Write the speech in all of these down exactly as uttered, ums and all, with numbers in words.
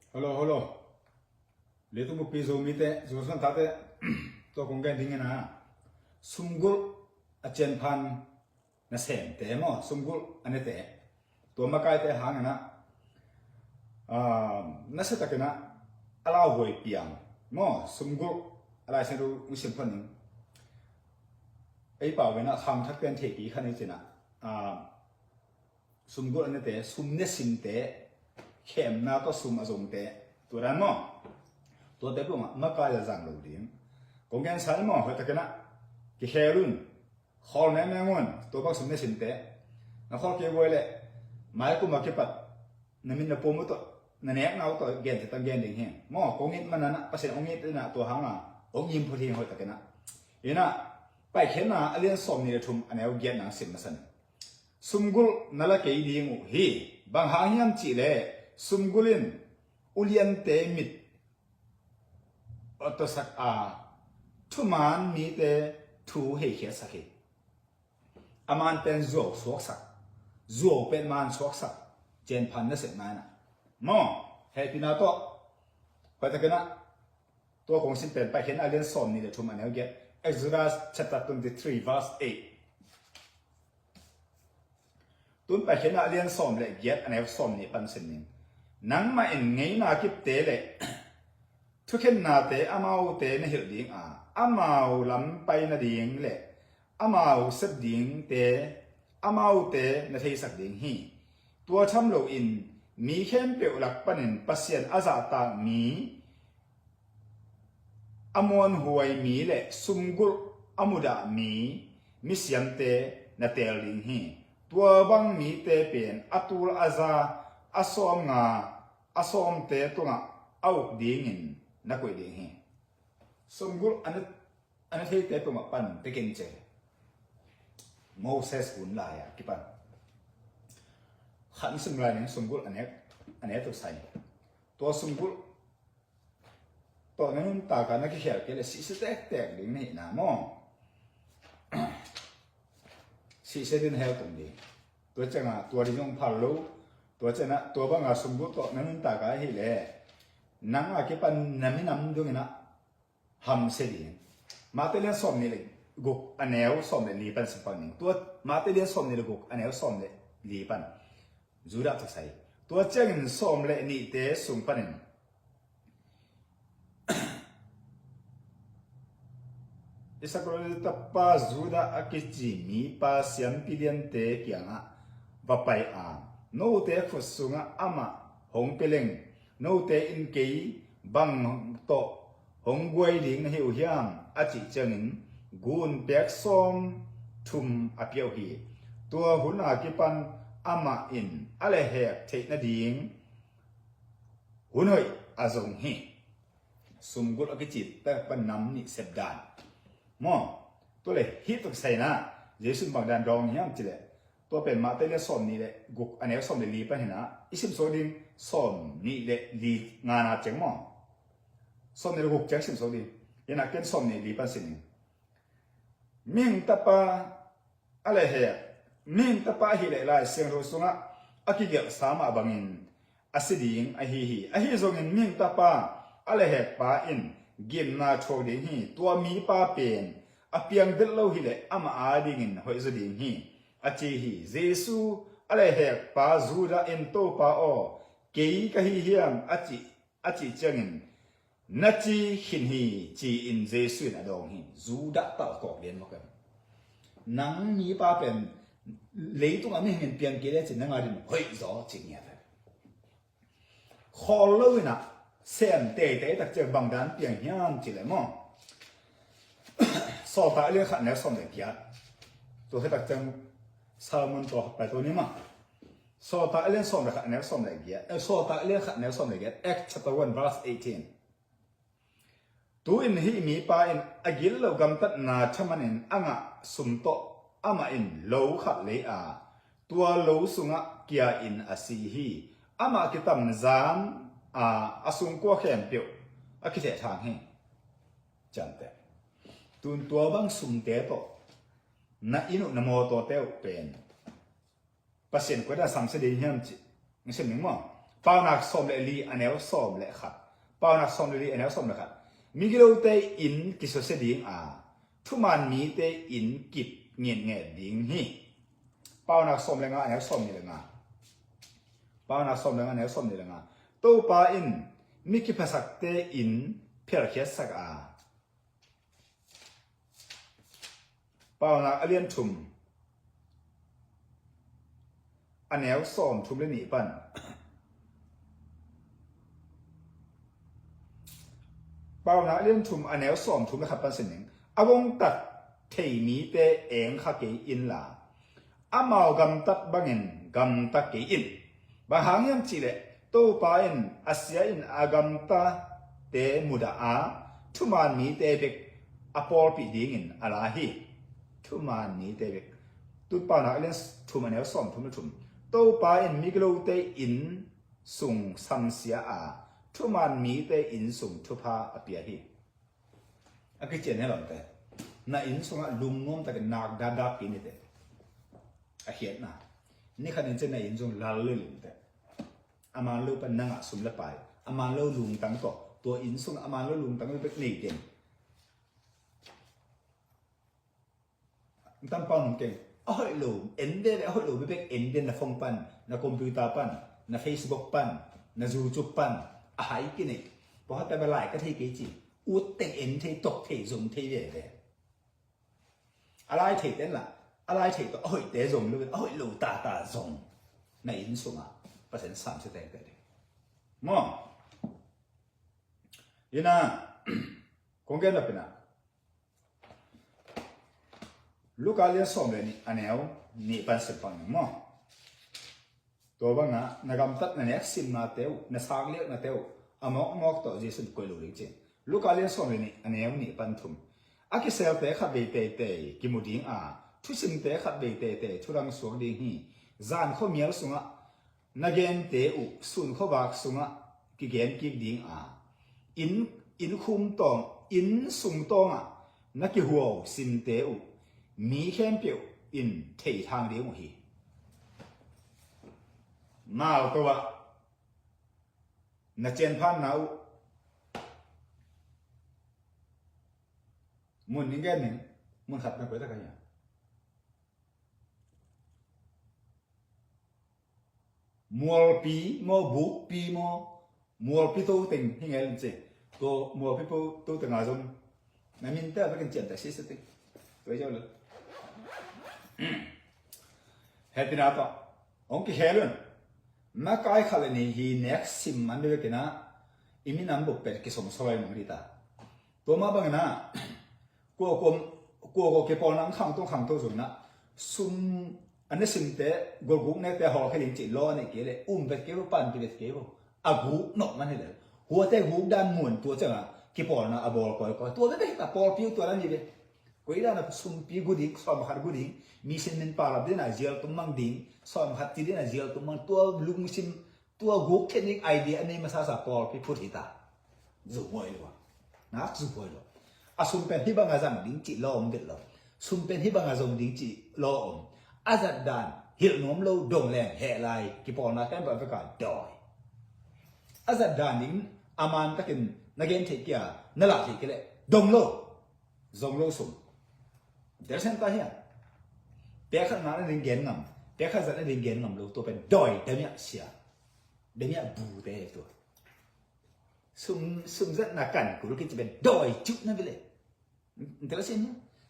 Hello, hello. Leitung buppi Zomite, Zosuan tate, tua kong gen ding ina, sumgulh a cianphan nasemte maw, sumgulh a nete, tua makaite hang ina, ah, nasia takin a lauhuai piang maw, sumgulh a Lai Siangtho ung sim kha ning. Ei pau ina khangthak pian thei kik kha ni cina, ah, sumgulh a nete, sum ne simte, khemna tawh sum a zongte, tua dan maw? Tuate peuhmah makai a zang lo ding. Kong gensa ni maw, hoih takin a kikhel un, khawl mengmeng un, tua bang sum ne simte. Na khawl kei buai leh, mai kum a kipat na min na pum uh tawh, na nekna uh tawh gente tang gen ding hi. Maw, kong it manin a, Pasian hong it ina tua hang a hong ngim phot hi hoih takin a. Ina, Paikhiatna a lian sawm nih le thum a neu giat nang sim masa ni. Sumgulh na la kei ding uh hi. Bang hang hiam cih leh sumgulh in uliante mit a tuasak a, thuman mite thu heikhiatsak hi. A man pen zuau suaksak, zuau pen man suaksak, cianphan nasepna ina. Maw, hehpihna tawh, hoih takin a, tua kong sim pen Paikhiatna a lian sawm nih le thum a neu giat, Exodus chapter twenty-three, verse eight. Tun Paikhiatna a lian sawm le giat a neu sawm nih pan sim ning. Nangmah in ngeina kipte le thukhennate amaute na hilh ding a, amau lam pai nading le amau sep dingte amaute na theisak ding hi. Tua tham loin mi khempeuh lak panin Pasian a zahtak mi, a muanhuai mi le sumgulh a mudah mi, misiamte na teel ding hi. Tua bang mite pen a tul a za, a sawmnga, a sawmte tungah a uk dingin na koih ding hi. Sumgulh a na, a na theite peuhmah pan tekin ce. Moses hun lai-ah kipan khat na sim lai ning, sumgulh a nek, a nek tuk sai. Tua sumgulh tawh na nuntak a na kikhel kei leh sihsia tektek ding na hihna maw? Sihsia ding hell tung ding. Tua ciangin tua ding zong phal lo. Tua ciangin tua banga sumgulh tawh na nuntak a ahih leh nang a kipan na minam dongin a hamsia ding. Mate lian sawm nih le guk a neu sawm le li pan sim pak ning. Tua Mate lian sawm nih le guk a neu sawm le li pan. Judah tawh sai. Tua ciangin sawm le nihte sung panin Iskariot tapa Judah a kici mipa siampi liante kiangah va pai a, note khut sungah amah hong pia leng, note in kei bang tawh hong guai ding na hi uh hiam? A cih ciangin gun pek sawm thum a pia uh hi. Tua hun a kipan amah in a lehhek theih nading hun hoih a zong hi. Sumgulh a kici tak pan nam nih sep dan maw? Tua le hih tuk saina Jesu in bang dan dawng hiam cih leh, tua pen Mate lian sawm nih le guk a neu sawm le li pan hi na, i sim suak ding sawm nih le li ngana ciang maw? Sawm nih le guk ciang sim suak ding. Hi na ken sawm nih li pan sim ding. Mihing tapa a lehhek, mihing tapa ahih leh Lai Siangtho sungah a kigelhsa mah bangin a si ding ahi hi. Ahi zongin mihing tapa a lehhek pa in gimna thuak ding hi. Tua mipa pen a piang delh lo hileh amah adingin hoih zaw ding hi, a ci hi. Jesu a lehhek pa Judah in, Topa aw, kei ka hi hiam? A cih, a cih ciangin, na ci khin hi, ci-in Jesu in a dawng hi. Judah talkawk lian mawk em. Nang mipa pen leitungah mihing in piang kei le cin nang adin hoih zaw cih ngiat em. Khawl lo in a sem teitei tak ciang bang dan piang hiam cih leh maw? Sawltak a lian khat neu sawm le giat. Tua hi tak ciang sermon tua pai tua ni maw? Sawltak a lian sawm le khat neu sawm le giat. Eh, Sawltak a lian khat neu sawm le giat. Acts chapter one verse eighteen. Tu-in hih mipa in a gilo gamtatna tha manin a ngah sum tawh amah in lo khat lei a, tua lo sungah kia-in a si hi. Amah kitamzan a, a sungkua khempeuh a kithehthang hi. Ciamteh. Tun tua bang sumte tawh na inn uh, na mawtawte uh pen Pasian koi dan samsia ding hiam cih na sim ning maw? Paunak sawm le li a neu sawm le khat. Paunak sawm le li a neu sawm le khat. Migilote inn kisusia ding a, thuman mite inn kip ngetnget ding hi. Paunak sawm le nga a neu sawm ni le nga. Paunak sawm le nga a neu sawm ni le nga. Topa in mi kiphasakte inn phelkhiatsak a. Paunak a lian thum a neu sawm thum le nih pan. Paunak a lian thum a neu sawm thum le khat pan sin ning. A gongtat thei mite eng kha kei inla, amau gamtat bangin gamta kei in. Bang hang hiam cihleh Topa in a sia in a gamtate mudah a, thuman mite bek a pawlpih dingin a la hi. Thuman mite bek. Tun Paunak a lian thum a neu sawm thum le thum. Topa in migilote inn sung samsia a, thuman mite inn sung thupha a pia hi. A kician hi lawmte. Na inn sungah lungnuam takin nak dapdap kei ni teh. A khiatna. Ni khat in cian na inn sung lal le lungte. A man lo pan na ngah sum le pai, a man lo lungtang tawh, tua inn sungah a man lo lungtang lo bek nei den. Tampau nung keng. A hoih lo en veve, a hoih lo bek en den, na phone pan, na computer pan, na Facebook pan, na YouTube pan. A hai kinei. Pawlkhatte bel lai ka thei kei ci. Ut teng en thei, tok thei, zong thei veve. A lai thei ten la, a lai thei tawh a hoihte zong lo, a hoih lo tata zong. Na inn sungah Pasian samsia tengteng ding. Maw? Ina, kong gen na pina. Luka lian sawm le nih a neu nih pan sim pang ning maw? Tua bangah na gamtat na nek simnate uh, na sak liaknate uh a mawkmawk tawh Jesu in koih lo ding ci. Luka lian sawm le nih a neu nih pan thum. A kiselte khat vei teitei kimu ding a, thusimte khat vei teitei thudang suak ding hi. Zan khuamial sungah na gente uh sun khuavak sungah kigen kik ding a, inn, inn khum tawng, inn sung tawngah na kihuau simte uh mi khempeuh in thei thang ding uh hi. Nau to ah na cian phan na uh mun ning gen ning, mun khat na koi ta ka hia. Mualpi maw, bukpi maw, mualpi to teng hi ngel in ci. Tua mualpi to teng a zong na minte a bekin ciamteh sitset ding. Tua hi zo lo. Hehpihna tawh hong kikhel un. Makai khat le nih hi nek sim man bekin ah i minam bup pen kisomsaw lai mong hi ta. Tua mah bangin ah kua kua, kua kua kipawlna ang khangto khangto zong inah sum a na simte golguk nekte hawlkhia ding cih law a neih kei leh um vet kei vo, panpih vet kei vo. A guk nop man hi lel. Huate guk dan muan tua ciangah kipawlna a bawl kawikawi. Tua veve hi ta, pawlpi uh tua dan hi ve. Koi dan a sumpi gu ding, sawm khat gu ding, mi sin min palap ding a zial tum mang ding, sawm khat ci ding a zial tum mang, tua lungsim tua guk khen ding idea a nei masasa pawlpi phut hi ta. Zu huai lo a. Nak zu huai lo. A sum pen hih banga zang ding cih law om vet lo. Sum pen hih banga zong ding cih law om. A zat dan hilh nuam lo, dong leng heh lai, kipawlna khempeuh a veka dawi. A zat dan ding a man takin na gen theih kia, na lah theih kia leh dong lo. Zong lo sum. Del sen ta hian. Pek khat ngah na ding gen ngam, pek khat zat na ding gen ngam lo, tua pen dawi, damiah sia. Damiah bu te he tua. Sum, sum zat na kan kul ki ci pen dawi cuh na bile. Ntel sin.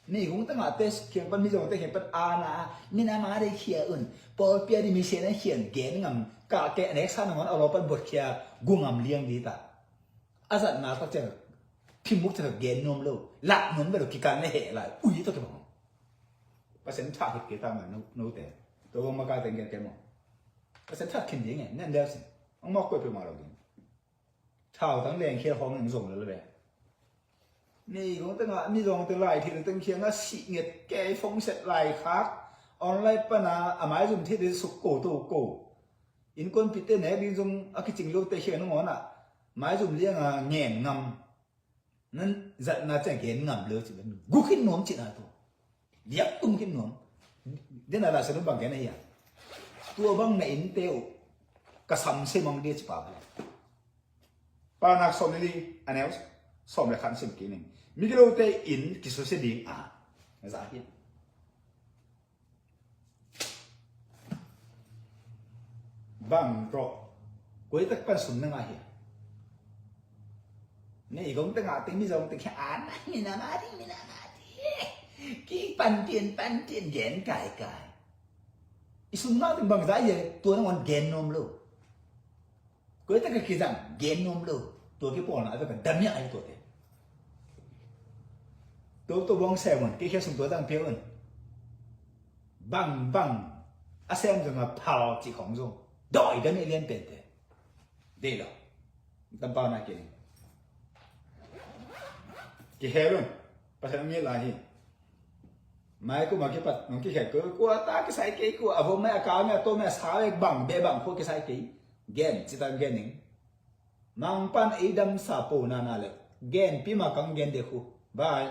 Ni kung ta ngah te khiang pan, mi zong te khiang pan a na, mi na ma de khia un. Pawlpi a di mi sia na khian gen ngam, ka ke nek sa na ngon a lo pan bot khia gu ngam liang di ta. A zatna tak ciang phimuk ciang gen nuam lo, lak nuam lo, kikal na heh lai, ui tawh kibang. Pasian thah khit kei ta ma no, note. Tua bang makai teng gen kei maw. Pasian thah khin ding e, nen del sin. Ang mawk koi peuhmah lo ding. Thau tang leng khial hong in zong lo le. Ni gong teng ah, ni zong teng lai thil teng khiang a sih nget kei, phone set lai khak. Online pan a, a maizum thil suk ko to ko. Innkuanpihte nek ding zong a kicing lote khiang nangawn ah maizum lianga ngen ngam. Nan zatna ciang gen ngam lo cih pen guk khin nuam cihna tua. Liak tum khin nuam. Dena la sanu bang gen ahi a. Tua bang na innte uh Ka sam se mong dia ci pa bale. Paunak sawm le li, a neu sawm le khat sim kik ning. Migilote in kisusia ding a, za hi. Bang rawh, koi tak pan sum na ngah hi. Nei gong te ngah teng, mi zong te khia an, mi na ngah ding, mi na ngah ding. Ki pan tian, pan tian, gen kaikai. I sum ngah teng bang za hi, tua nangawn gen nuam lo. Koi tak a kizang gen nuam lo. Tua kipawlna a vek a dam hiah ahi tuate. Tua tua buang sem un, kei khia sum tua zang pia un. Bang bang a sem zong a phal cih khong zong dawi dam hiah lian pente. Dei lo. Tampau na kei. Kihel un. Pasian ngil lai hi. Mai kuma kipat nong kikhet ko, kua ta kisai kei, kua a vom mai a kau mai a to mai a sa mai bang be bang ko kisai kei. Gen, citan gen ning. Mangpan ei damsa po nana le. Gen pi ma kang gen de khu. Bye.